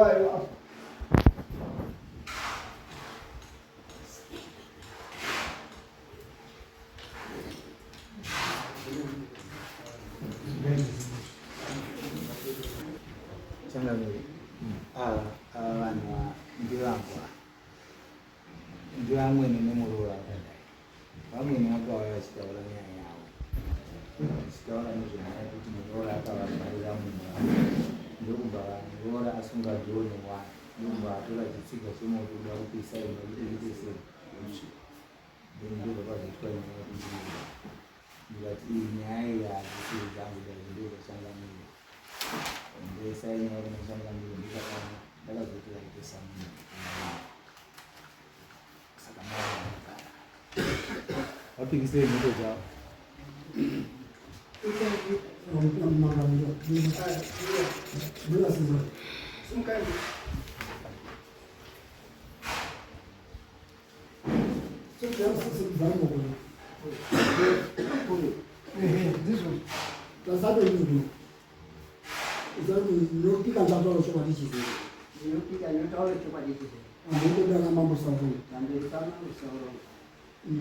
Iwayo apo. Changamire, ava ava vanhu ava ndivangu ava ndivamwene nemuroora vakadai. Vamwene vakauya vachitaura nyaya yavo, vachitaura nezvenyaya yekuti muroora akavavharira mumba, ndokubva muroora asunga dhoo newaya, ndokubva atora chitsiga chemoto kuda kupisa imba kuti iite sei itsve. Then ndobva pazoitwa nyaya yekuti ndikati iyi nyaya iyi hadzisiri dzangu dai ndedzachangamire. Ndesai nyaya kuna changamire ndosaka ndakazoti vaite samunhu. Saka mwana anogara. Vapikisei mhiko dzavo.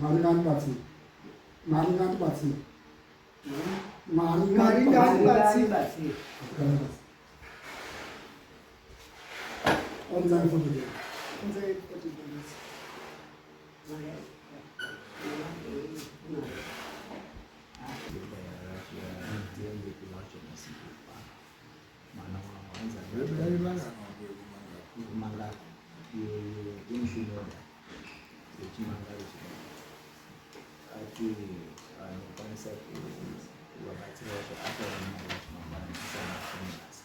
Mwari ngaandibatsire. Mwari ngaandibatsire. Mwari ngaandibatsire. Onzai foto Onzai foto Ati anokwanisa kuvabatsira vacho akaona mari yacho mangwana ndisana basa.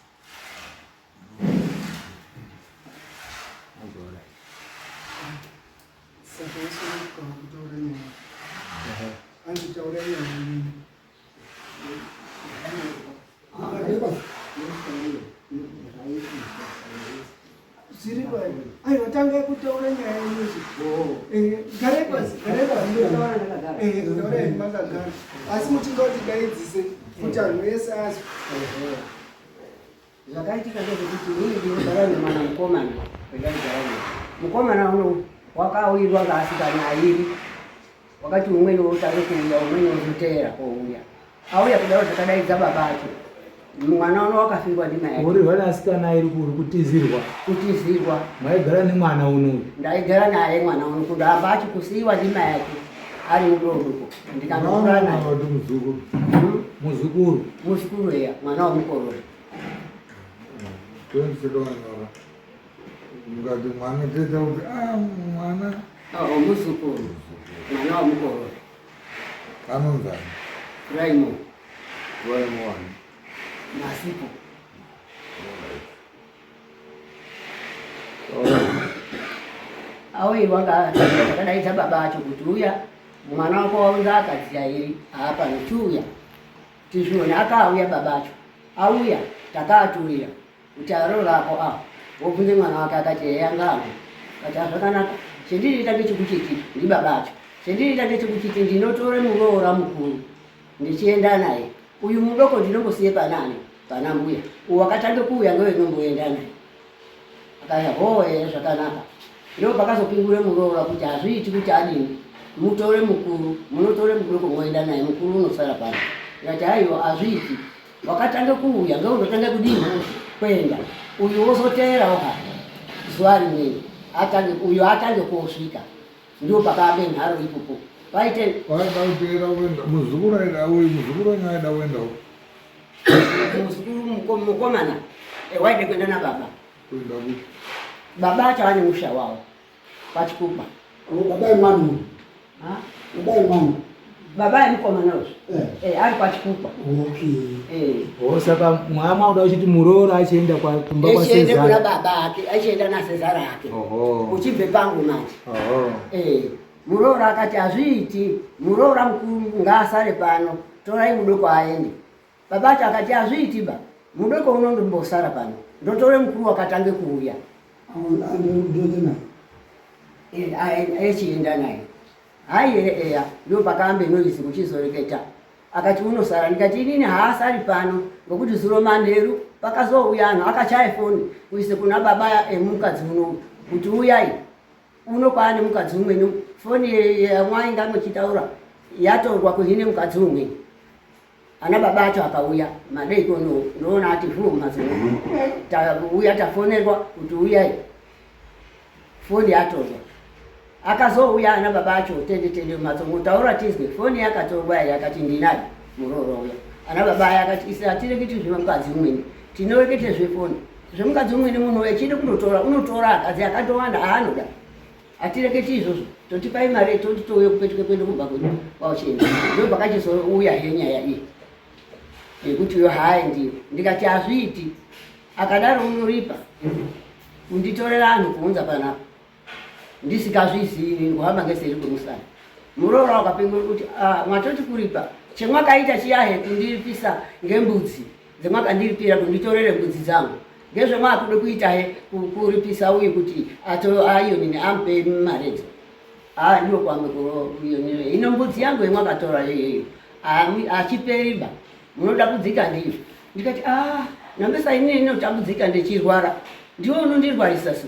Saka wasununguka kutaura nyaya. Anzi taura nyaya yenyu. Zviri pai? Aiwa tangai kutaura nyaya yenyu. Eh, garai pasi, garai pasi. Eh, taurai makagara. Asi muchingoti daidzise kuti anhu ese azwe. Zvakaitika ndezvekuti inini ndinogara nemwana mukomana wendaigara naye. Mukomana uno wakawirwa ngaasikana airi, wakati umweni wotange kuuya umweni wozoteera kouya. Auya kudaro zvakadaidza baba acho. Mwana uno wakafirwa ndimai yake. Kuhurirwa neasikana airi kuri kutizirwa. Kutizirwa. Maigara nemwana uno uyu. Ndaigara naye mwana uno kundamba achi kusiiwa ndimai yake ari mudoko ndikanokura naye. Muzukuru. Muzukuru. Muzukuru eya mwana wamukororo. Tonisikaonyora mukati mwana toita kuti ah mwana oh, muzukuru mwana wamukororo anonzani Raimo Raimo wani Masipo auyi wanga takadaidza baba acho kuti uya mwana wako waunza akadziya iri haapano chiuya Tizvione akauya baba acho auya takaaturira kuti aroora ako a wobvunze mwana wake akati eya ngaangu kati azvakanaka chendinoita ndechekuchiti ndibaba acho chendinoita ndechekuchiti ndinotore muroora mukuru ndichienda naye uyu mudoko ndinombosiye panani pana mbuya uyu wakatange kuuya ngewenomboenda naye Akaya hoo here zvakanaka. Ndipo pakazopingure muroora kuti hazviiti kuti adini mutore mukuru munotore mudoko moenda naye mukuru unosara pano. Ndikati aiwa hazviiti wakatange kuuya ngeunotanga kudini kuenda uyu wozoteerawo hake zuva rimweni atange uyu atange kosvika ndipo pakaambe nharo ipopo paite waida kuteera kuenda muzukuru aida uyu muzukuru wenyu aida kuendawo muzukuru mukomana eh, waide kuenda nababa kuenda kupi baba acho ane musha wawo pachikupa oh, baba emwana baba emwana baba emukomana uyu eh. eh, ari pachikupa oh, saka mwama uda uchiti muroora achienda kumba kwachienda kuna baba ake achienda nasezara ake uchibve pangu manje muroora akati hazviiti muroora mukuru ngaasare pano torai mudoko aende Baba acho akati hazviiti ba mudoko uno ndombosara pano ndotore mukuru wakatange kuuya echienda naye hayi here eya ndo pakaambe noise kuchizoreketa. Akati unosara. Ndikati inini haasari pano ngokuti zuro manheru pakazouya anhu akachaya foni kuise kuna baba emukadzi uno kuti uyai uno kwaane mukadzi umweni. Foni yamwainga muchitaura yatorwa kuhine mukadzi umweni. Ana baba acho akauya madeikono ndoona ati vhuu mumhatso tauya tafonerwa kuti uyai foni yatorwa. Akazouya ana baba acho tende tende mumhatso mutaura tizwe foni yakatorwa here akati ndinayo muroora uya. Ana baba aya akati isi hatireketi zvemukadzi umweni tinorekete zvefoni zvemukadzi umweni munhu echida kundotora unotora akadzi akatowanda aanoda hatireketi izvozvo totipai mari toti touye kupetuke kuende kumba kwedu kwauchienda ndo pakachizouya he nyaya iyi yekuti uyo haaendiyo ndikati hazviiti akadaro unoripa kunditorera anhu kuunza panapa ndisikazvizivi ini kuhamba ngeseri kwemusana muroora wakapingura kuti ah, mwatoti kuripa chemwakaita chiyahe kundiripisa ngembudzi dzemwakandiripira kunditorere mbudzi dzangu ngezvemwakude kuitahe kuripisa uyu kuti ato ayonini amupe maredzo ah, ndiwo kwamwe kuyonini ino mbudzi yangu yemwakatora iyoyo achiperiba munoda kudzika ndiyo ndikati ah, nambesa inini inotambudzika ndechirwara ndiwe unondirwarisa su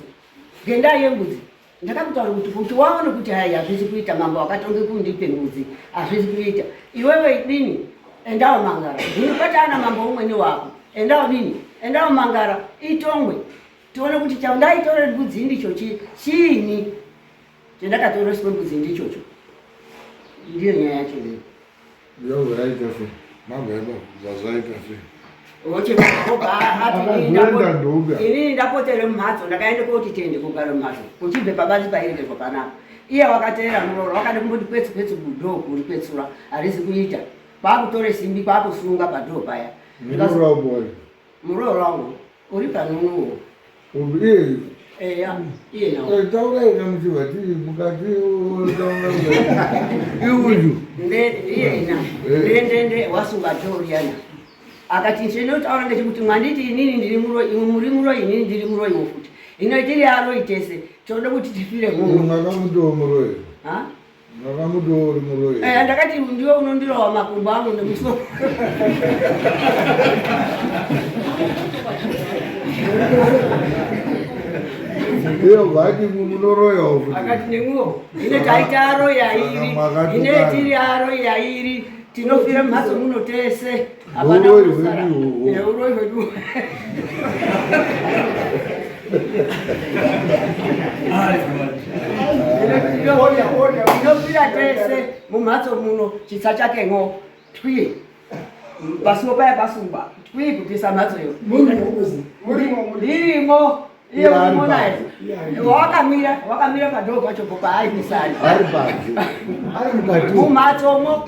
ngendaa yembudzi ndakakutaura kuti kuti waone kuti hai hazvisi kuita mambo akatonge kundipe mbudzi hazvisi kuita iwewe dini endawo mangara ndinopatana mambo umweni wako endawo dini endawo mangara itongwe tione kuti chandaitore mbudzi ndicho chiini chandakatoreswe mbudzi ndichocho ndiyo nyaya yacho iyo Zvaita sei? Mambo yaba zvaita sei? Inini ndapotere mumhatso ndakaenda koti tiende kugara mumhatso kuchibve pabanzi pairekerwa panapa iye wakateera muroora wakada kumboti kwetsu kwetsu kudhoo kuri kwetsura harisi kuita kwakutore simbi kwakusunga padhoo paya muroora wangu uri panunuwo iye eya iye nawo eh, taurai namuchibva tiri mukati iuyu ndiyena eh. ndende wasunga dhoo riyana akati ndinotaura ngechekuti mwanditi inini ndiri muroyi imwe muri muroyi inini ndiri muroyiwo futi hino tiri aroyi tese tinoda kuti tifire muno makamutowo muroyi makamutowo uri muroyi eh, ndakati ndiwe unondirowa makumbo angu nemusoro iyo vati munoroyawo futi akati nemwiwo ine taita aroyi airi ine tiri aroyi airi tinofira mumhatso muno tese hapana Uroyi unosara. hwedu uhwo. Eh, uroyi hwedu tinofira tese mumhatso muno chitsa chake ng'o twi pasiwo paya pasungwa twi kupisa mhatso iyo ndirimo iye urimo naye wakamira wakamira padhoo pacho paaibisani ari panze ari mukati mumhatsomo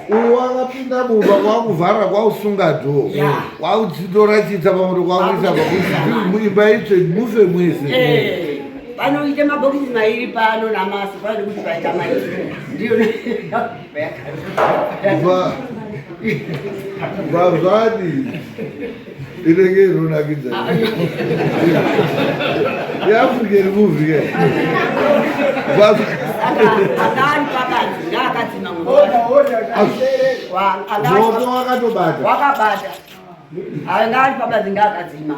uyu wakapinda mumba kwakuvhara kwausunga dhoo kwakuchitora chitsa pamoto kwakuisa pakuti imba itsve mufe mwese Eh, panoite mabhokisi mairi pano namasi panode kuti paita mairi ndiyo Bva zvadi inenge inonakidza yeAfrica iri movie ke akaari pakadzi ngaakadzima moto wakatobata wakabata anga ari pabadzi ngaakadzima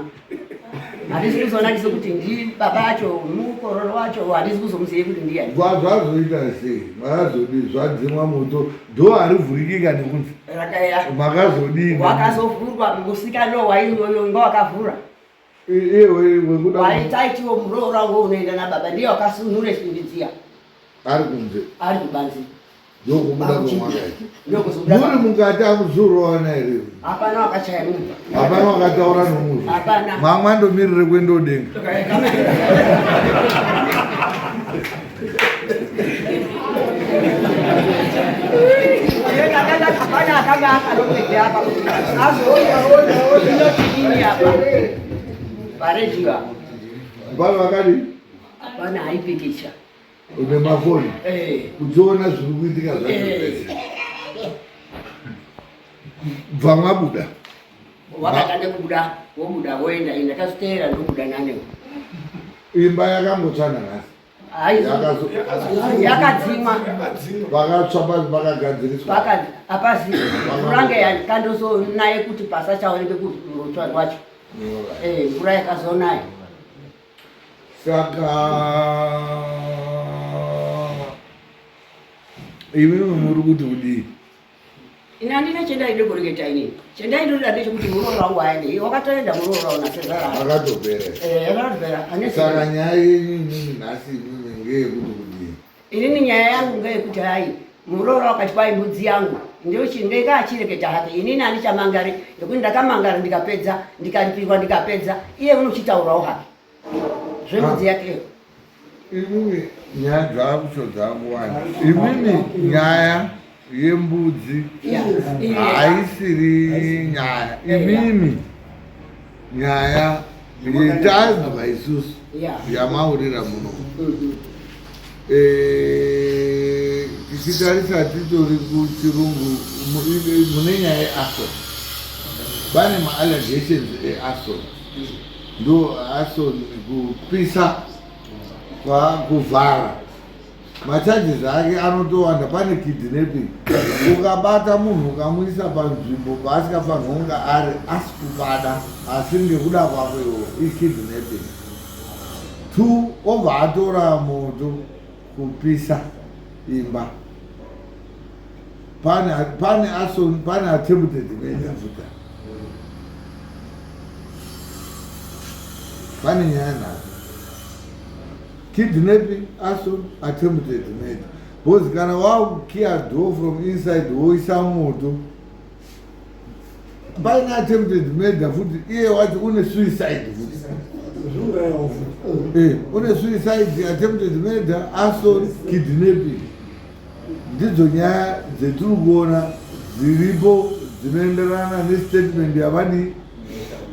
handisi kuzonakisa kuti ndi baba acho mukororo wacho handisi kuzomuzive kuti ndiyani Zvazoita sei makazodii zvadzimwa moto dhoo harivhurikika nekunzi Rakaya makazodii wakazovhurwa musikana wainga wakavhura iye wekuda waitaitiwo muroora wangu unoenda nababa ndiye wakasunhure simbi dziya ari kunze ari kubanzi ndokubuda kwemwakaita ndokuzobuda muri mukati amuzurowana here hapana wakachaya munhu hapana wakataura nomunhu Hapana. mamwe andomirire kuenda udenga Hapana akanga akarongedza apa kuti azoinotidini apa paredhiyo apo vava vakadi hapana aipikicha nemafoni Eh, kudziona zviri kuitika zvacho Eh. zvese bva mwabuda wakatanga kubuda wobuda woenda ine ndakazoteera ndobuda nanewo imba yakangotsvana nhasi Yakadzimwa. Vakatsva pakagadziriswa. Apazi mvura nge yakandozonaye kuti pasachaoneke kurutsva rwacho. Mvura yakazonaya. Saka imimi muri kuti kudii? Ini handina chendaide kureketa inini. Chendaindoda ndechekuti muroora wangu aende. Wakatoenda muroora wangu nasezara. Akatopera. Akatopera. Ane Saka nyaya yenyu inini nhasi inini ngeyekuti kudii? Inini nyaya yangu ngeyekuti hai muroora wakati kwai mbudzi yangu ndinenge achireketa hake. Inini handichamangari nekuti ndakamangara ndikapedza, ndikaripirwa ndikapedza. Iye unochitaurawo hake zvembudzi yake. Imimi nyaya dzakucho dzakuwanda. Imimi nyaya yembudzi haisiri nyaya. Imimi nyaya yetanzwa isusu yamaurira muno. Tichitarisa titori kuchirungu mune nyaya yearson. Pane maallegations earson. Ndo arson kupisa kuvhara. Macharges ake anotowanda. Pane kidnapping. Ukabata munhu ukamuisa panzvimbo paasikafanirwa kunge ari asi kupada asi ngekuda kwako iwo ikidnapping. 2 obva atora moto kupisa imba. Pane arson, pane attempted murder futi. Pane nyaya nhatu. Kidnapping, arson, attempted murder. Because kana wakukiya door from inside woisa moto. Paine attempted murder futi iye wacho une suicide futi. Une suicide, attempted murder, arson, kidnapping. Ndidzo nyaya dzetiri kuona dziripo dzinoenderana nestatement yavani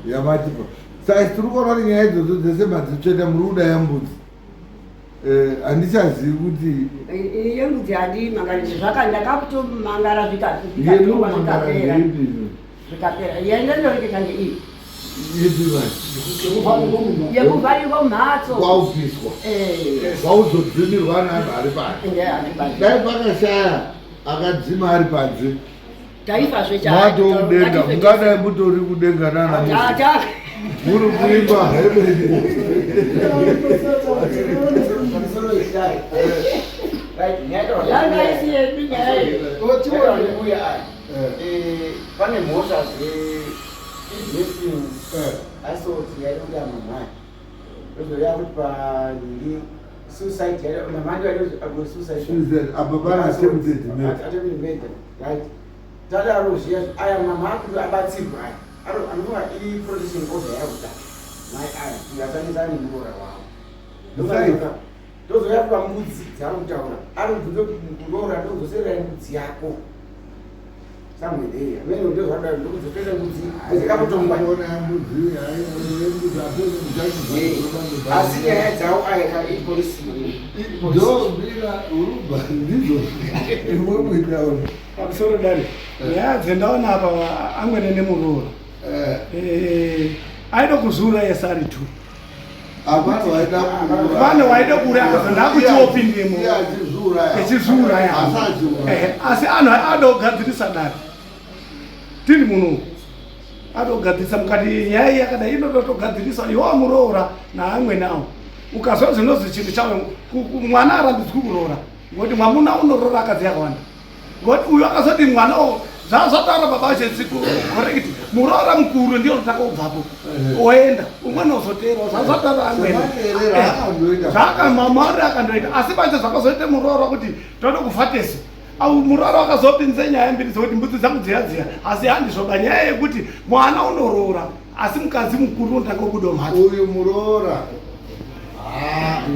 yamatipa. Saka tiri kuona kuti nyaya idzodzo dzese madzitsveta muri kuda yambudzi. Handichazivi kuti yembudzi handimangari zvaka ndakakutomangara zvikatongwa zvikapera. Zvikapera. Yendendoreketa ngeiyi. Yekuvharirwa mhatso. Kwaupiswa. Kwauzodzimirwa neanhu ari panze. Dai pakashaya akadzima ari panze. Taifa zvecha. Mato kudenga, mungadai mutori kudenga nana musi. Muri kuimba hemene. Yanga isi yedu nyaya iyi. Pane mhosva zve-kidnapping, assault yaida mamai. Ndozouya kuti panhingi suicide yaida mamai ndiyo yaida suicide. Suicide, apa pane attempted murder. Attempted murder, right. Tadaro zviya aya mama akuti abatsirwa aya. Anofunga i-protection order yakuda mai aya kuti asanetsane nemuroora wavo. Ndozouya kupa mbudzi dzaari kutaura. Ari kubvunza kuti muroora ndodzoserai mbudzi yako. Somewhere there. Amene ndozvadaro ndokudzosera mbudzi. Dzakakutongwa. Asi nyaya dzavo aya ka ipolisi. Ndombira urubva ndizvo imwe muitaura. Pamusoro dare. Nyaya dzendaona apa amwene nemuroora. Aida kuzviuraya sari tu. Vane waida kuuraya akaza ndakuchiopindemo. Echizviuraya. Asi anhu ada kugadzirisa dare. Tiri muno. Ada kugadzirisa mukati nyaya iyi yakadai inoda kutogadzirisa iwe wamuroora naamwene avo. Ukazwa zvinozwi chinhu chawo mwana arambidzwi kuroora. Ngokuti mwamuna unoroora akadzi akawanda. Ngokuti uyu akazoti mwana uyu zvazvataura baba vacho correct muroora mukuru ndiye unotanga kubvapo oenda umweni ozoteerawo zvazvataura amwene. Zvakamamari akandoita asi manje zvakazoita muroora kuti toda kufa tese. Au muroora wakazopinza nyaya mbiri dzekuti mbudzi dzangu dziya dziya asi handizvoba nyaya yekuti mwana unoroora asi mukadzi mukuru unotanga kubuda mhatso. Uyu muroora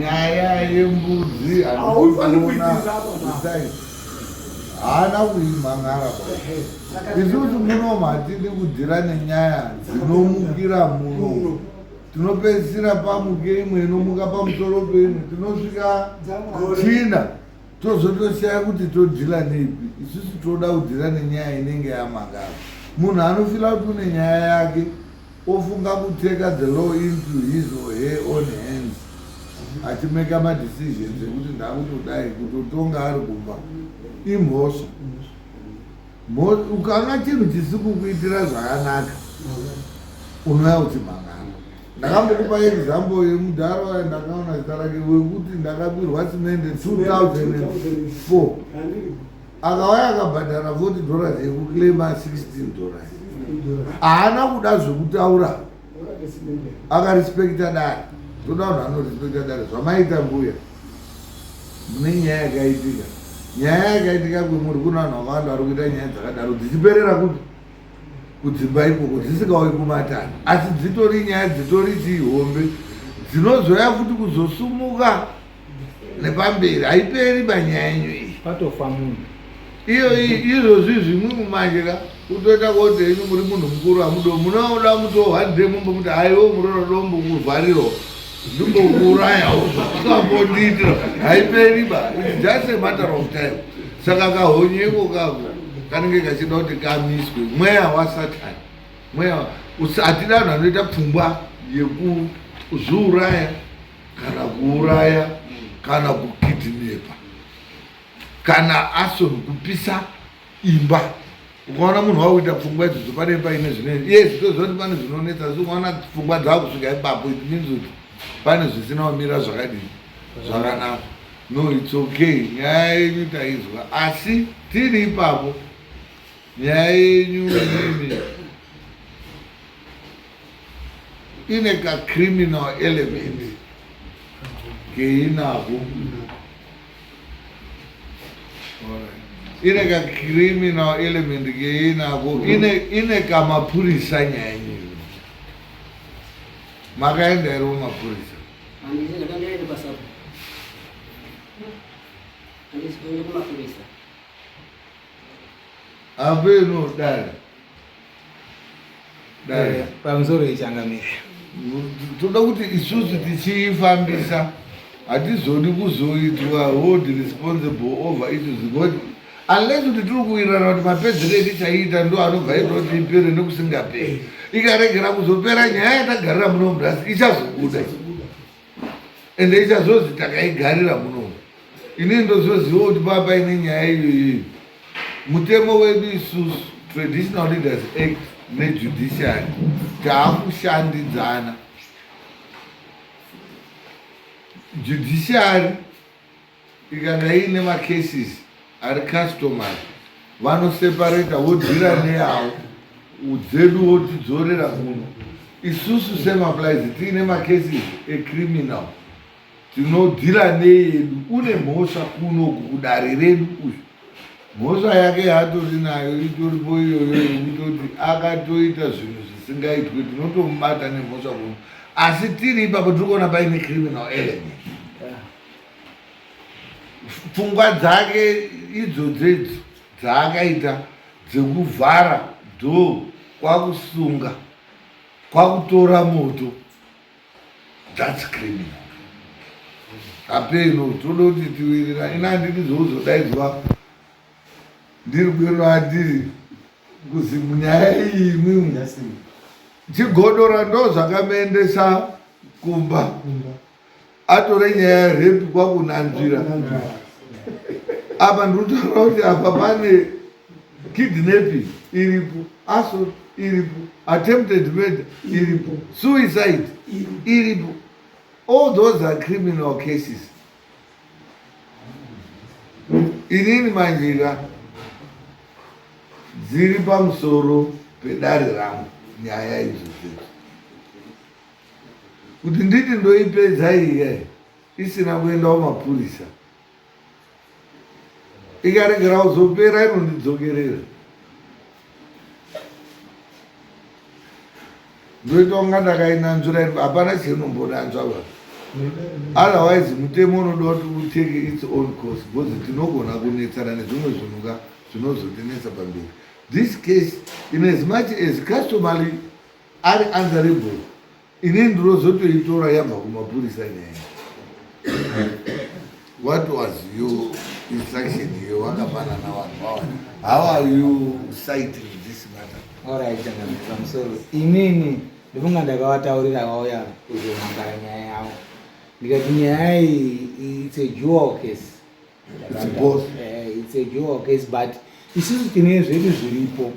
nyaya yembudzi haufaniri kuitirira apa. Haana kuimhangara pa. Isusu muno hatidi kudhira nenyaya dzinomukira muno. Tinopedzisira pamuke imwe inomuka pamusoro peimwe. Tinosvika China tozotoshaya kuti todhila neipi. Isusu toda kudhira nenyaya inenge yamangara. Munhu anofila kuti une nyaya yake ofunga kuteka the law into his or her own hands. achimeka madecisions ekuti ndakutodai kutotonga ari kumba imhosva. Ukaona chinhu chisi kukuitira zvakanaka unouya uchimhangana. Ndakambokupa example yemudhara wayo ndakaona zita rake wekuti ndakabirwa simende 2004 akauya akabhadhara 40 dollars yekuclaima 16 dollars. Haana kuda zvekutaura, akarespekta dare. Toda vanhu vanorespekta dare. Zvamaita mbuya, mune nyaya yakaitika. Nyaya yakaitika kwemuri, kuna vanhu vakawanda vari kuita nyaya dzakadaro dzichiperera kupi? Kudzimba ikoko, dzisikauyi kumatare, asi dzitori nyaya dzitori chihombe dzinozoya futi kuzosumuka nepamberi. Haiperi panyaya yenyu iyi, patofa munhu iyo izvozvi zvimwe manje ka kutoita kuti henyu muri munhu mukuru amudo munoda muto one day mumbomuti haiwo muroora dombokuvharirawo ndimbokuurayawo zvakambondiitira. Haiperi ba, it's just a matter of time. Saka kahonyeko kako kanenge kachida kuti kamiswe mweya wasatani, mweya hatida vanhu vanoita pfungwa yekuzviuraya kana kuuraya kana kukidnepa kana arson, kupisa imba. Ukaona munhu wakuita pfungwa idzodzo pane paine zvine yes, toziva kuti pane zvinonetsa, asi ukaona pfungwa dzakusvika ipapo it means kuti pane zvisina kumira zvakadii zvakanaka. No, it's okay, nyaya yenyu taizwa, asi tiri ipapo nyaya yenyu inini ine kacriminal element keinako, ine kacriminal element keinako, ine kamapurisa. Nyaya yenyu makaenda here kumapurisa? Handisi, ndakandaenda pasapo, handisi kuenda kumapurisa. Apeno dare, dare. Pamusoro yechangamire. Toda kuti isusu tichiifambisa hatizodi kuzoitwa hold responsible over issues, because unless kuti tiri kuwirirana kuti mapedzero etichaiita ndo anobva aita kuti ipere nekusingaperi. Ikaregera kuzopera, nyaya yatagarira muno murasi ichazobuda ende ichazozi takaigarira munomu. Inini ndozoziva kuti paa paine nyaya iyoyiyo. Mutemo wedu isusu, Traditional Leaders Act nejudiciary, taakushandidzana. Judiciary ikanga iine macases ari customary, vanoseparata vodhira neyavo, dzedu votidzorera kuno. Isusu semaplies tiine macases ecriminal, tinodhira neyedu. Une mhosva kunoku kudare redu uyu, mhosva yake yaatori nayo itoripo iyoyo yekutoti akatoita zvinhu zvisingaitwe, tinotomubata nemhosva kuno. Asi tiri ipapo tiri kuona paine criminal element. Pfungwa dzake idzodzedzo dzaakaita dzekuvhara door, kwakusunga, kwakutora moto, that's criminal. Apeno toda kuti tiwirira. Ina handidi zvouzodaidzwa ndiri kweno andiri kuzi munyaya iyi imwimwe chigodora ndo zvakamuendesa kumba atore nyaya yerepi kwakunanzvira. Apa ndikutaura kuti apa pane kidnapping iripo, assault iripo, attempted murder iripo, suicide iripo. All those are criminal cases. Inini manjira dziri pamusoro pedare rangu nyaya idzodzo kuti nditi ndoipedza iye isina kuendawo mapurisa, ikaregera kuzopera inondidzokerera, ndoita kunga ndakainanzvira. Hapana chinombonanzva va, otherwise mutemo unoda kuti utake its own course, because tinogona kunetsana nezvimwe zvinhu ka zvinozotinetsa pamberi. This case, in as much as customary ari answerable, inini ndinozotoitora yabva kumapurisa nyaya. What was your instruction iyo wakapanana vanhu vawana? How are you citing this matter? Alright, changamire, pamusoro. Inini ndifunga ndakavataurira vauya kuzomangara nyaya yavo. Ndikati nyaya iyi it's a dual case. It's both. It's a dual case but isusu tine zvedu zviripo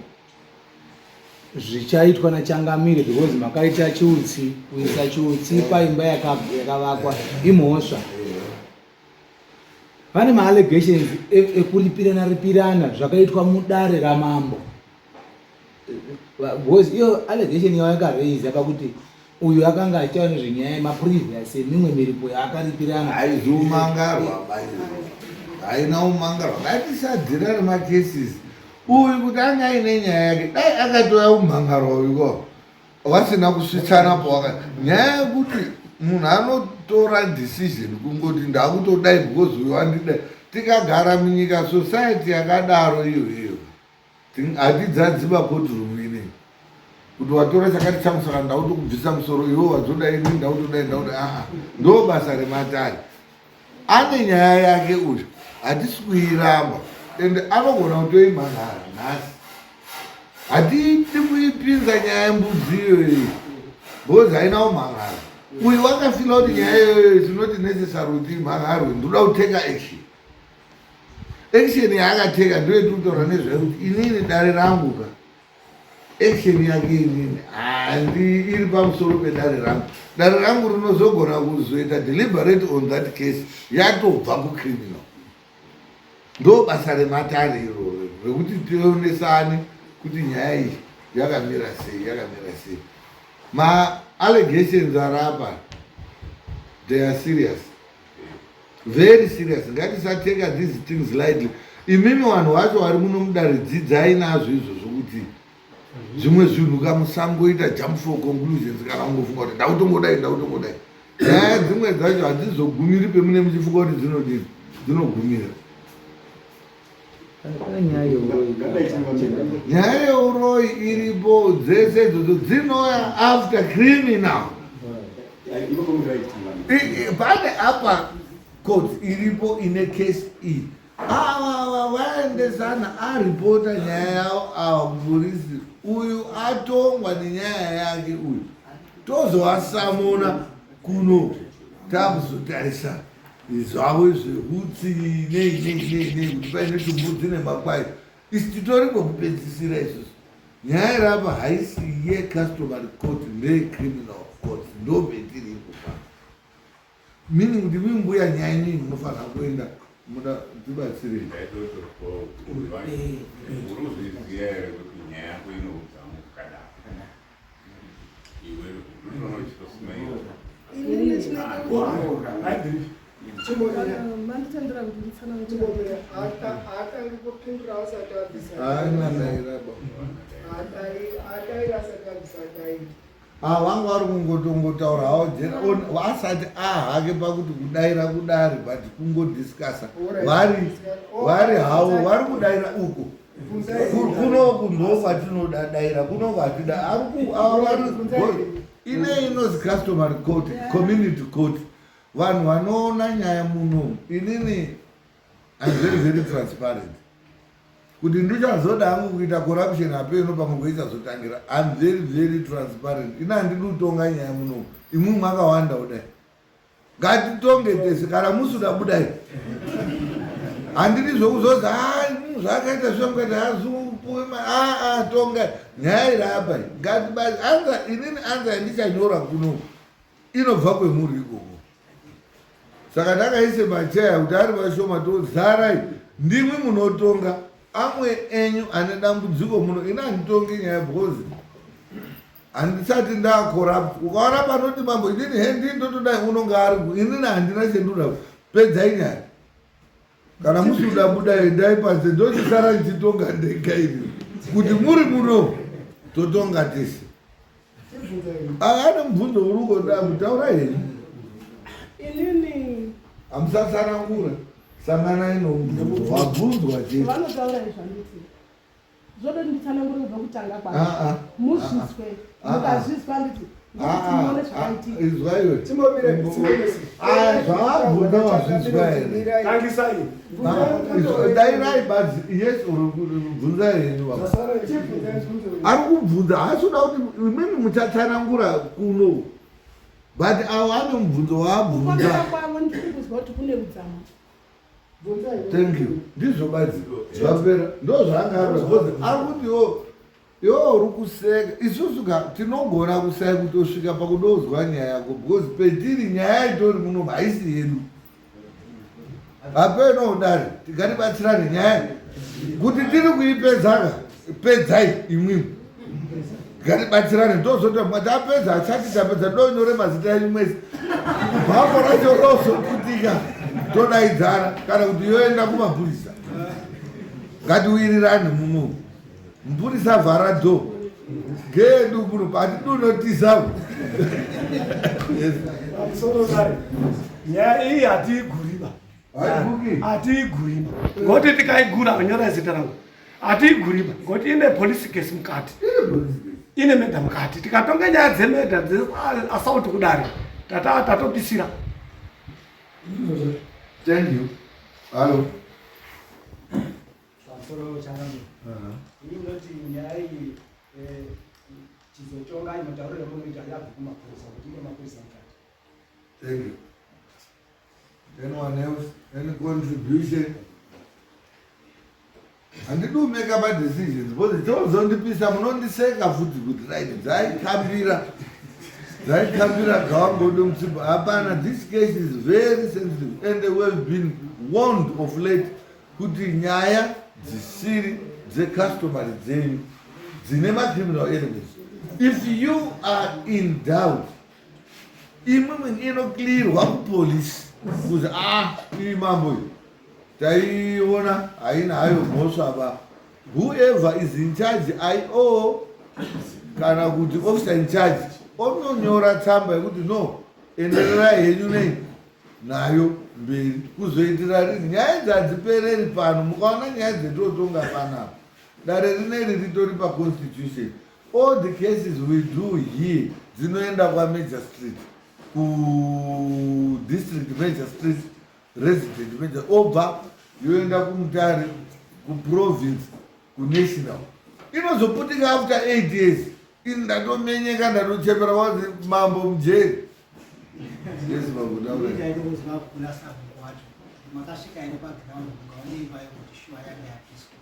zvichaitwa nachangamire because makaita chiutsi, kuisa chiutsi paimba yakavakwa imhosva. Pane maallegations ekuripirana ripirana zvakaitwa mudare ramambo. Because iyo allegation yavo yakaraiza pakuti uyu akanga achitaura nezvenyaya yemaprevious emimwe miripo yaakaripirana. Haizi umangarwa haina umangarwa. Ngatisadhira nemacases. Uyu kuti anga aine nyaya yake dai akatouya kumhangarwa uyuko vasina kusvitsana pawaka. Nyaya yekuti munhu anotora decision kungoti ndakutodai because uyu wandidai. Tikagara munyika society yakadaro iyo iyo hatidzadzi macourtroom inei kuti watora chakati changu saka ndakutokubvisa musoro iwe wazodai ini ndakutodai ndakutodai. Aa, ndo basa rematare. Ane nyaya yake uyu, hatisi kuiramba and anogona kutoimhanhara nhasi. Hatidi kuipinza nyaya yembudzi iyoyo because haina kumhanhara. Uyu wakafila kuti nyaya iyoyo is not necessary kuti imhanharwe, ndoda kuteka action. Action yaakateka ndiyo yetiri nezvayo kuti inini dare rangu ka action yake inini handi iri pamusoro pedare rangu. Dare rangu rinozogona kuzoita deliberate on that case yatobva kucriminal. Ndo basa rematare iroro rekuti tionesane kuti nyaya iyi yakamira sei, yakamira sei. Ma-allegations ari apa, they are serious, very serious. Ngatisateka these things lightly. Imimi vanhu vacho vari muno mudare, dzidzai nazvo izvozvo kuti zvimwe zvinhu kamusangoita jump for conclusions kana kungofunga kuti ndakutongodai ndakutongodai. Nyaya dzimwe dzacho hadzizogumiri pemune muchifunga kuti dzinodini, dzinogumira. Nyaya yeuroyi iripo, dzese idzodzo dzinouya after criminal. Pane apa court iripo ine case iyi. Ava vaendesana, aripota nyaya yavo ava kupolisi, uyu atongwa nenyaya yake uyu, tozovasamona kuno takuzotarisa zvavo zvehutsi nei nei nei nei kuti paine tumbudzi nemakwai. Isi titori kwekupedzisira isusu. Nyaya iri apa haisi yecustomary court, ndeyecriminal court, ndo petiri ipo pa meaning kuti mi mbuya nyaya inini munofanira kuenda muda tibatsirei. Uri kuzviziva here kuti nyaya yako inoudzamu kukadaro? Iwe unoona uchitosmaira. Manditendera kuti nditsanangure. Haatangi kupindura asati abvisa. Haina ndairaba. Haadairi asati abvisa adairi. Vanga vari kungotongotaura hawo jena asati ahake pakuti kudaira kudare, but kungodiscussa vari havo vari kudaira uko. Kunoku ndo kwatinoda daira, kunoku hatida. Ine inozi customary court, community court, vanhu vanoona nyaya munomu. Inini I'm very very transparent kuti ndichazoda hangu kuita corruption apeno pamwe kweichazotangira. I'm very very transparent. Ina handidi kutonga nyaya munomu, imwi mwakawanda kudai, ngatitonge tese. Kana musuda budai, handidi zvokuzozi zvakaita zvamukaita azupuwe. Aa, tonga nyaya iri apa, ngatiba answer. Inini answer yandichanyora kuno inobva kwemuri ikoko. Saka ndakaise macheya kuti ari vashoma, tozarai, ndimwi munotonga. Amwe enyu ane dambudziko muno, ini handitongi nyaya because handisati ndacorrupt. Ukaona panoti mambo inini he ndini ndotodai, unonga ari inini handina chendoda. Pedzai nyaya. Kana musuda buda, endai panze, ndochisara ndichitonga ndega ini. Kuti muri muno totonga tese. Ane mubvunzo uri ukoda kutaura henyu? Inini Hamusatsanangura, sanganai nomubvunzo wabvunzwa chete. Vanotaura izvo, handiti zvode nditsanangure kubva kutanga Ah, kwacho? ah. Muzvizwe, mukazvizwa, handiti Ah, muone ah, zvakaitika. Izwa iwe. Timbomira, timbomira. Ah, zvavabvunza wazvizwa here? Tangisai. Ah, dairai badzi yes or bvunzai henyu baba. Chibvunzai mubvunzo wenyu. Ari kubvunza, haasi kuda kuti imimi muchatsanangura kuno. But avo ane mubvunzo waabvunza. Kufambira kwavo ndiri kuzwa kuti kune udzamu. Thank you. Ndizvo badzi zvapera. Ndozvaanga ari because ari kuti iwo iwo uri kuseka. Isusu ka tinogona kusaya kutosvika pakudozwa nyaya yako because petiri nyaya itori muno haisi yedu. Hapeno dare tingatibatsirane nyaya kuti tiri kuipedzaka pedzai imwimwi ngatibatsirane tozoti tapedza achati tapedza donyore mazita enyu mwese bhako racho rozoputika todaidzana kana kuti yoenda kumapurisa ngatiwirirane muno mupurisa vhara do gedu kuno patidunotisa nyaya iyi hatiiguriba hatiiguriba ngokuti tikaigura anyora zita rangu hatiiguriba ngokuti ine police case mukati ine meda mukati tikatonga nyaya dzemeda dzeasauti kudare tatopisira Thank you. Hello. Pamusoro changamire. Ini ndinoti nyaya iyi eh, chizotonga matauriro amunoita yabva kumapurisa kuti ine mapurisa mukati. Thank you. Anyone else? Any contribution? Handidi kumeka madecisions because chozondipisa munondiseka futi kuti right dzaikambira dzaikambira gawangodo mutsiba hapana. This case is very sensitive and we have been warned of late kuti nyaya dzisiri dzecustomary dzenyu dzine macriminal elements if you are in doubt imwimwi inoclearwa kupolisi kuzi ah iyi mambo iyi taiona haina hayo mhosva ba whoever is in charge io kana kuti officer in charge ononyora tsamba yekuti no endererai henyu nei nayo mberi kuzoitira rini nyaya idzi hadzipereri pano mukaona nyaya dzetotonga panapa dare rineri ritori paconstitution all the cases we do here dzinoenda kwamajor street kudistrict major street resident major obva yoenda kumutare kuprovince kunational inozoputika after 8 years ini ndatomenyeka ndatochemera wazi mambo mujeri yes mambo taura kuna sabhuku wacho makasvika here paground mukaona imba yekuti shuwa yanga yapiswa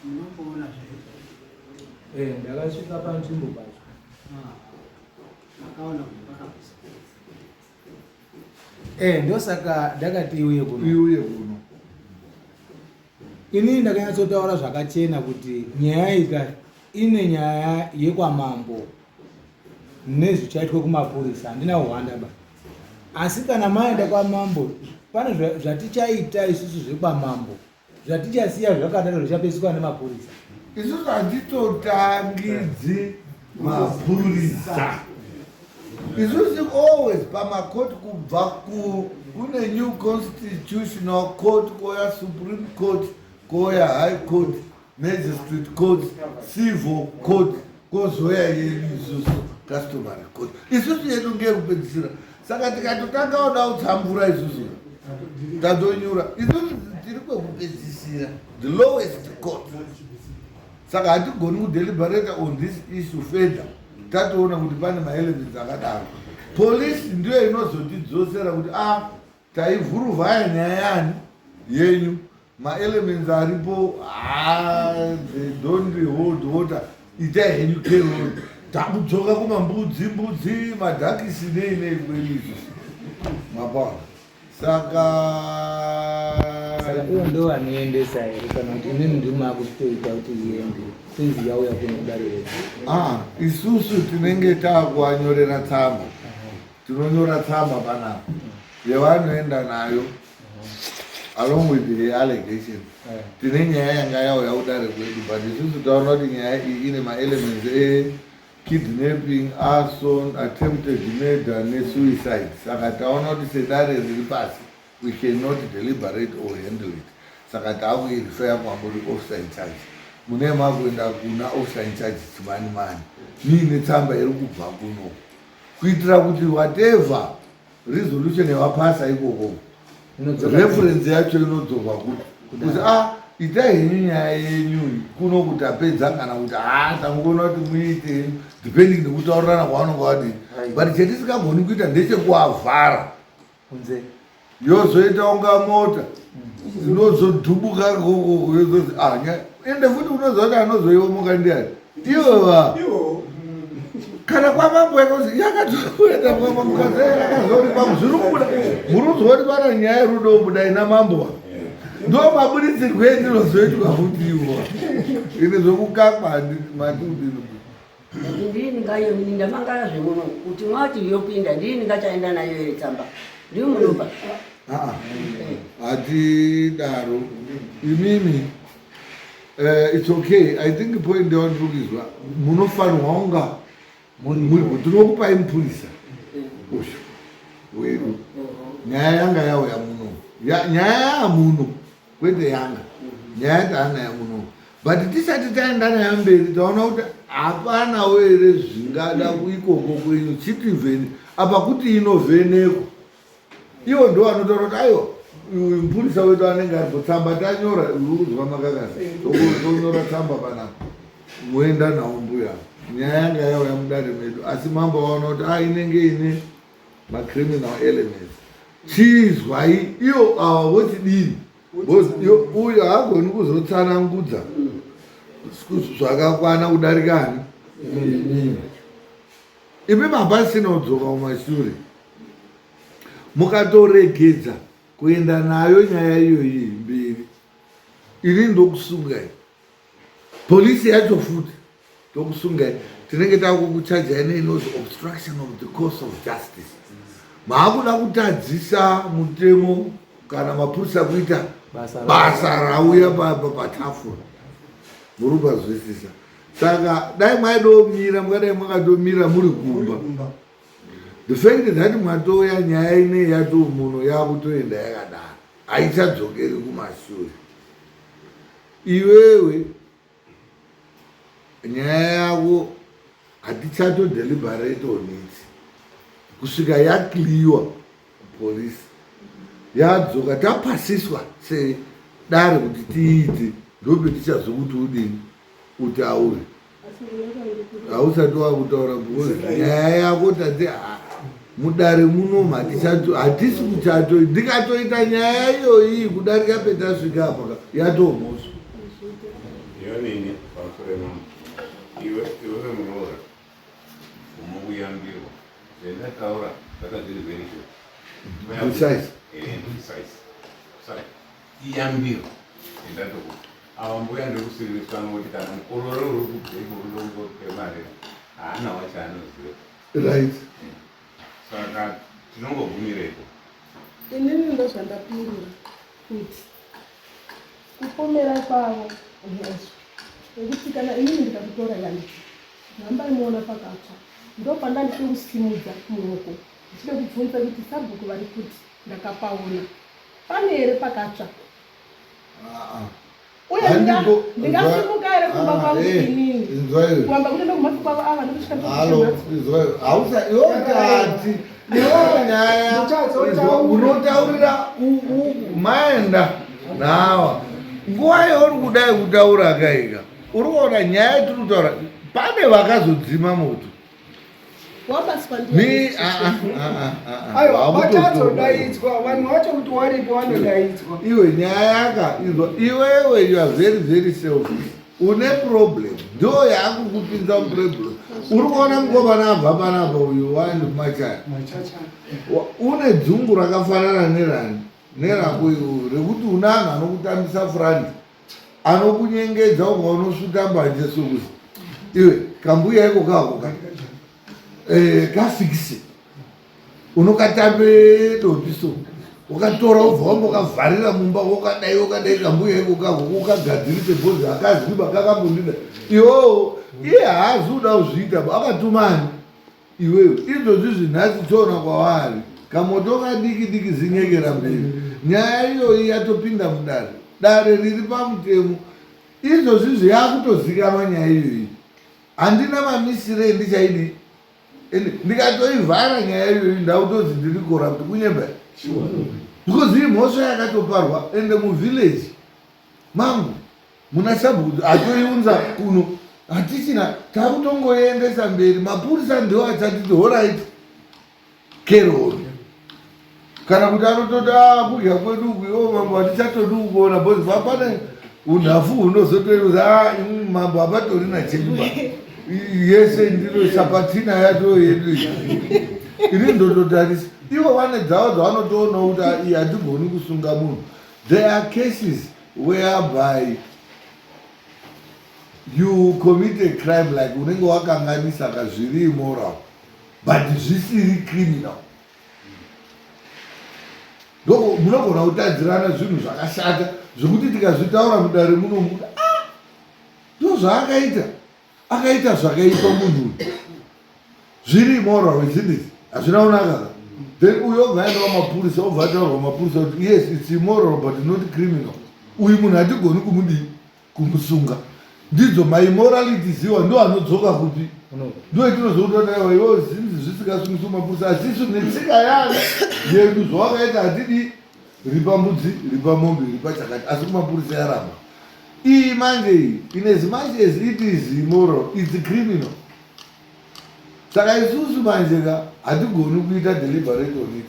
munomboona zve eh, ndakasvika panzvimbo pacho ah, makaona kuti pakapiswa Eh, ndosaka ndakati iuye kuno. Iuye kuno. Inini ndakanyatsotaura zvakachena kuti nyaya ika ine nyaya yekwamambo nezvichaitwa kumapurisa handina kuhwanda ba asi kana maenda kwamambo pane zvatichaita isusu zvekwamambo zvatichasiya zvakadaro zvichapedziswa nemapurisa isusu hatitotangidzi mapurisa isusu always pamakoti kubva kune new constitutional court koya supreme court koya high court magistrate court civil court kozoya yedu isusu customary court isusu yedu ngeyekupedzisira saka tikatotanga oda kutsambura isusu tatonyura isusu tiri kwekupedzisira the lowest court saka hatigoni kudeliberate on this issue further tatoona kuti pane maelements akadaro polisi ndiyo inozotidzosera kuti a ah, taivhuruvhaya nyaya yani yenyu maelements aripo ah, they don't hold water itai henyu kerol takudzoka kumambudzi mbudzi madhakisi nei nei kwedu izvi mapona saka saka ivo ndo vanoendesa here kana kuti imimi ndimi makutoita kuti iende since yauya kuno kudare redu ah, isusu tinenge takuvanyorera tsamba tinonyora tsamba panapa yevanoenda nayo along with the allegation tine nyaya yanga yauya kudare kwedu but isusu taona kuti nyaya iyi ine maelements ekidnapping arson attempted murder nesuicide saka taona kuti sedare riri pasi we cannot deliberate or handle it saka taakuirifeya kwamuri officer in charge mune makuenda kuna officer in charge chimani mani niine tsamba iri kubva kuno kuitira kuti whatever resolution yavapasa ikoko reference yacho inodzorwa kuti kuti a ah, itai henyu nyaya yenyu kuno kuti apedza kana kuti haa ah, tangoona kuti muite henyu Depending nekutaurirana kwavanonga vadii. But chetisingagoni kuita ndechekuavhara. Kunze. Yozoita unga mota inozodhubuka ikoko yozozi ah nya ende futi unoziva kuti anozoiomoka ndiani ivo va kana kwamambo yakazi yakatoenda kwamambo yakazorikwa zviri kubuda muri kuzwa kuti pana nyaya yerudo buda ina mambo wa ndo mabuditsirwe endinozoitwa futi iwo ini zvokukakwa mati kudini. Ndini ndingayo ndamangara zvemuno kuti mwati yopinda ndini ndingachaenda nayo here tsamba ndimi munopa. Hatidaro imimi. It's okay. I think point yawandiri kuizwa munofanirwa kunga muripo. Tinokupai mupurisa uyu wedu. Nyaya yanga yauya muno, nyaya yaamuno kwete yanga nyaya taanayo muno, but tisati taenda nayo mberi taona kuti hapanawo here zvingada ikoko kwenyu chitivheni apa kuti inovhenekwa. Ivo ndo vanotaura kuti aiwa uyu mupurisa wedu anenge aripo, tsamba tanyora, uri kuzwa makakasi tonyora tsamba panapa moenda nawo mbuya. Nyaya yanga yauya mudare medu asi mambo vaona kuti a inenge ine macriminal elements, chizwai iyo ava votidini uyo haagoni kuzotsanangudza zvakakwana kudarika ani imi mabhasina kudzoka kumashure mukatoregedza kuenda nayo nyaya iyoyi mberi ini ndokusungai polisi yacho futi tokusungai tinenge takukuchajai neinozi obstruction of the course of justice. Maakuda kutadzisa mutemo kana mapurisa kuita basa rauya patafura. Muri kubazwisisa? Saka dai maidomira mukadai makatomira muri kumba. The fact that mwatouya nyaya inei yato muno yakutoenda yakadaro haichadzokeri kumashure. Iwewe nyaya yako hatichato deliberate on it kusvika yakliwa kupolisi yadzoka tapasiswa sedare kuti tiite, ndopetichazokuti udini utaure. Hausati wakutaura because nyaya yako tati mudare muno hatisi kuchato. Ndikatoita nyaya iyoyi kudarika petasvika apa yatomhosva. Yonini pamusoro yemambo, iwe iwewe muroora umokuyambirwa zvendataura zvaka zviri very short. Precise. Precise. Saka iyambiro endatokuti ava mbuya ndiri nokuti kana mukororo uri kubvekurudombotemare haana wacho anoziva. Right. Saka tinongogumirepo. Inini ndozvandapindura kuti kupomera kwavo mhosva nekuti kana inini ndikakutora yanditi rambai muona pakatsva ndopandandide kusimudza muoko ndichide kubvunza kuti sabhuku vari kuti ndakapaona pane here pakatsva uye ndingasimuka here kumba kwangu inini kuamba kutoenda kumhatso kwavo ava ndokusvika iwotati iwo nyaya unotaurira maenda nawa nguva yauri kudai kutaura kaika uri kuona nyaya yatiri kutaura pane vakazodzima moto. Aiwa vachazodaidzwa vanhu vacho kuti waripo vanodaidzwa. Iwe nyaya yaka izwa iwewe you are very very selfish, une problem ndo yaakukupinza muproblem. Uri kuona mukomana abva panapa uyu waende kumachaya une dzungu rakafanana nerani nerako iwewe rekuti une anhu anokutambisa front anokunyengedza uka unosvuta mbanje sokuzi iwe kambuya iko kako ka kafikisi unokatambe dobi so ukatora ubva wamba ukavharira mumba wakadai wakadai kambuya iko kako ukagadzirise bhozi akazwiba kakambondida iwowo iye haazi kuda kuzviita akatumani iwewe izvozvi zvinhasi toona kwavari kamoto kadiki diki zinyekera mberi nyaya iyoyi yatopinda mudare dare riri pamutemo izvozvi zviyakutozikanwa nyaya iyoyi handina mamisire endichaidi ende ndikatoivhara nyaya iyoyi ndakutozi ndiri corrupt kunyemba because imhosva yakatoparwa ende muvillage mangu muna sabhuku atoiunza kuno. Hatichina, takutongoendesa mberi. Mapurisa ndiwo achatiti horait keroni, kana kuti anototi ah, kudya kwedu uku iwo mambo hatichatodi kukuona bcause vapane unhafu hunozotoiuza ah, imwi mambo hapatorina chekuba yese ndiro sapatina yato yedu iyi ini ndototarisa ivo vane dzavo dzavanotoonawo kuti ah, iyi hatigoni kusunga munhu. There are cases whereby you commit a crime like unenge wakanganisa ka zviri immoral but zvisiri criminal. Ndoko munogona kutadzirana zvinhu zvakashata zvekuti tikazvitaura mudare munomuda ah, ndozvaakaita akaita zvakaipa munhu uyu zviri immoral isn't it? Hazvina kunaka ka. Then uyu obva aenda kwamapurisa, obva ataurwa mapurisa kuti yes it's immoral but not criminal, uyu munhu hatigoni kumudii kumusunga. Ndidzo maimmoralities iwa ndo anodzoka kupi ndo etinozokutotaura iwo zinzi zvisingasungisi mapurisa asi isu netsika yana yedu zvawakaita hatidi ripa mbudzi ripa mombe ripa chakati asi kumapurisa yaramba iyi manje iyi in as much as it is immoral it's criminal. Saka isusu manje ka hatigoni kuita deliberate on it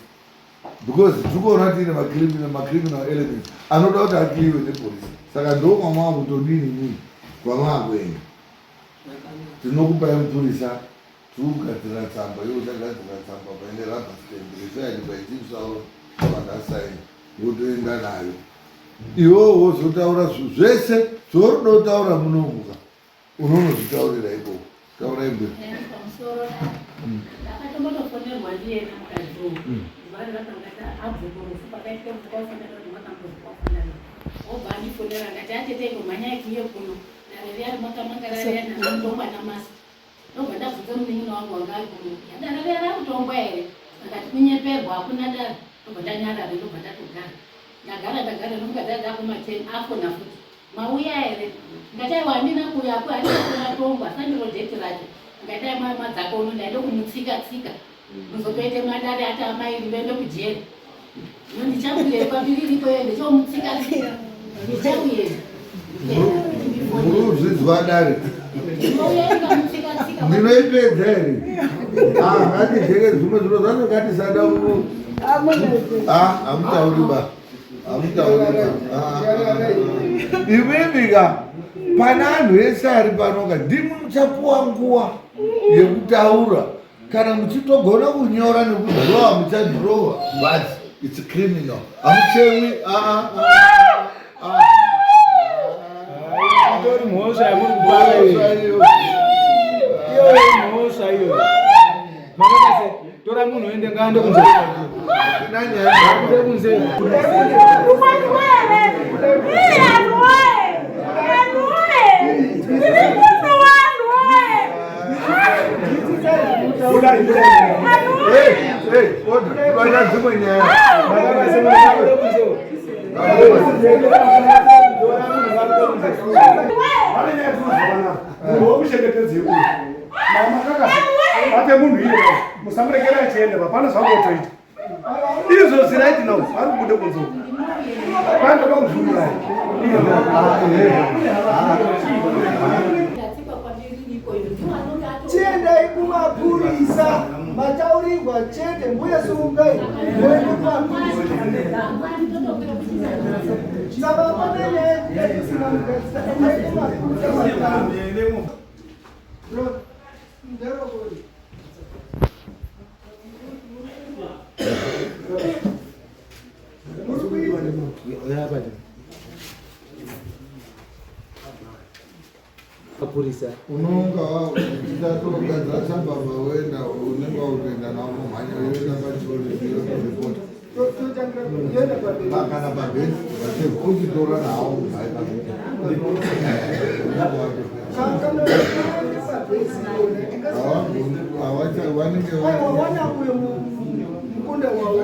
because tiri kuona tiine macriminal macriminal elements anoda kuti akliwe nepolisi. Saka ndo kwamava kutodini imimi kwamava kuenda tinokupai mupurisa tiri kugadzira tsamba iwe uchagadzira tsamba paine rubber stamp referred by chief Sauro vakasaina wotoenda nayo iwewo wozotaura zvese zvauri kuda kutaura munomuka Unonozvitaurira ikoko. Taurai mberi. Pamusoro ndakatombotofonerwa ndiyena mukadzi uyu zuva rirakanga abve kurufu pakaitika rufu kwafanana kuti makambozi kwafanana obva andifonera akati atete mhanyai kuye kuno dare riya rimakamakara riya ndakutongwa namasi ndobva ndabvunza munin'ina wangu wanga ari kuno dare riya rakutongwa here akati kunyeperwa hakuna dare ndobva ndanyarara ndobva ndatogara ndagara ndagara ndomukadzi adakuma10 afona futi Mauya here? Ndikati aiwa handina kuuya aku handina kuona tongwa sandiro date racho. Ndikati ai mai madzako uno ndaida kumutsika tsika. Muzotoite madare ati amai ndiende kujeri. No ndichakuye pambiri iriko iyo ndichomutsika tsika. Ndichauye. Muri kuzvinzwa dare? Ndinouya ndikamutsika tsika. Ndinoipedza here? Ah, ngatijeke zvimwe zviro zvacho ngatisada ku Ah, hamutauri ba. Hamutauri. Imimi ka pana anhu ese ari pano ka ndimi muchapuwa nguva yekutaura kana muchitogona kunyora nekudhirowa muchadhirowa but it's criminal hamuchemwi itori mhosva yamuri kupara iyo mhosva iyo makakase tora munhu ende ngaende kunze kunze Munhu wekuchengetedza uyu mama kakati bate munhu iye musamurekera achienda hapana zvangotoita izvo ziraiti now vari kubude kunze uku vandoda kuzviuraya. Chiendai kumapurisa mataurirwa chete mbuya sungai muende kumapurisa saka pane nyaya yekuti mugadzisa endai kumapurisa mataurirwa. Mapurisa. Unonga uchatogadzira tsamba vaoenda unenge wakutoenda navo mumhanya yoenda pachiripota kana pabhesi vachebva uchitora nawo mumhanya. Vanenge waona uyo mukunda wavo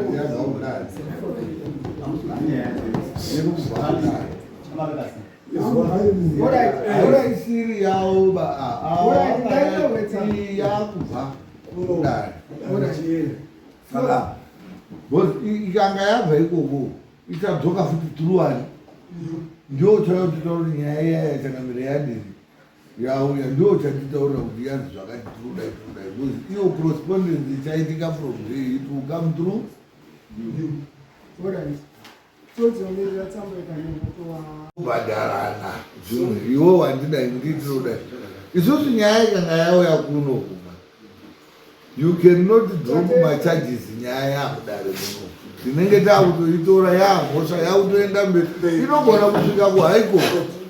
isiri yavo yakubva kudare saka ikanga yabva ikoko ichadzoka futi turuwani ndiyo chaiyo titaura kuti nyaya iya yachangamire yadini. Yauya ndo chatitaurira kuti yanzi zvakati tirikudai tirikudai because iyo correspondence ichaitika from there it will come through you. Alright. Todzomerera tsamba ikanyorwa towa. Kubhadharana zvimwe iwe wandidai nditirodai isusu nyaya ikanga yauya kuno kuma You cannot drop macharges nyaya yakudare muno. Tinenge takutoitora yamhosva yakutoenda mberi. Inogona kusvika kuhigh court.